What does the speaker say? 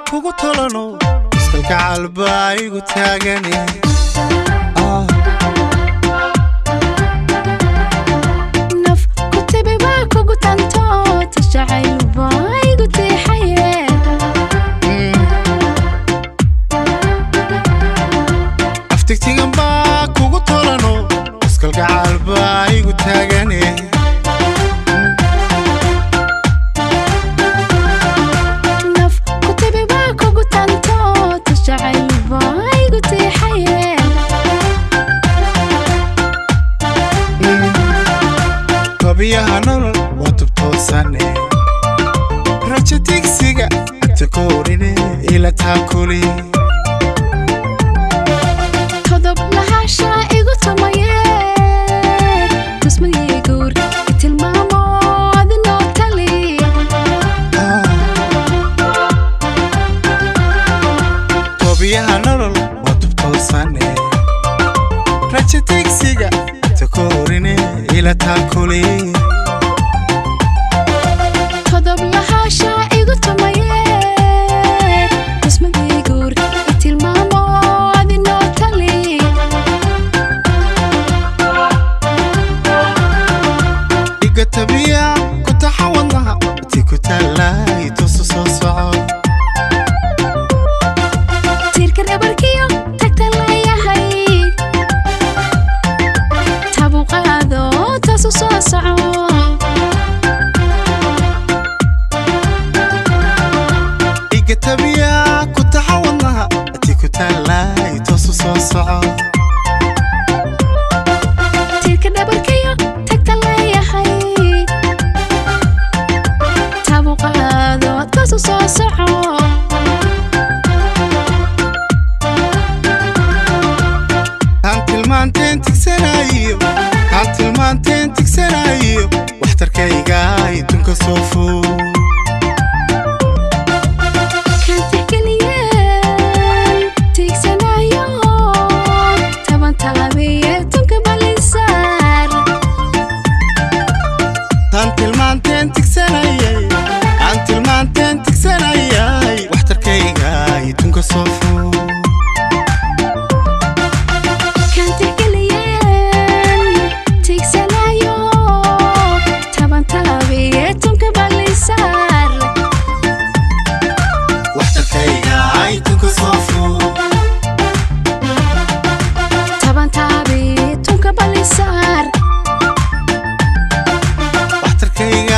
Kugu tolano iskalkacal baa igu taagane. Naf ku tibi baa kugu tanto, tashacayl baa igu tiixaye. Aftigtigan baa kugu tolano iskalkacal baa igu taagane. Naf ku tibi baa kugu tanto, tashacayl baa igu tiixaye. Tobiyaha nolol waa tubtoosane, rajo tigsiga agta koorine ila taakuli. Todob lahasha igu tumaye, tusmadii guur itilmaamo adinoo tali. Tobiyaha nolol waa tubtoosane, rajo tigsiga agta koorine ila taakuli. Todob lahasha igu tumaye, tusmadii guur itilmaamo adinoo tali. Iga tabiya ku taxa wadnaha ti ku taallay, toosu soo soco. Tiirka dhabarkiyo tagta leeyahay, tabuqaado taasu soo soco. Iga tabiya ku taxa wadnaha ti ku taallay, toosu soo soco. Tiirka dhabarkiyo tagta leeyahay, tabuqaado taasu soo soco. Taan tilmaanteen tigsanayo, taan tilmaanteen tigsanayo, waxtarkayga idunka soo fog. Kaan tixgeliyeen tiigsanayo, taban taabiye tunka balisaar. Taan tilmaanteen tigsanayay, aan tilmaanteen tigsanayay, waxtarkayga idunka soo fog. Kaan tixgeliyeen tiigsanayo, taban taabiye tunka balisaar. Waxtarkayga idunka soo fog. Taban taabiye tunka balisaar. Waxtarkayga.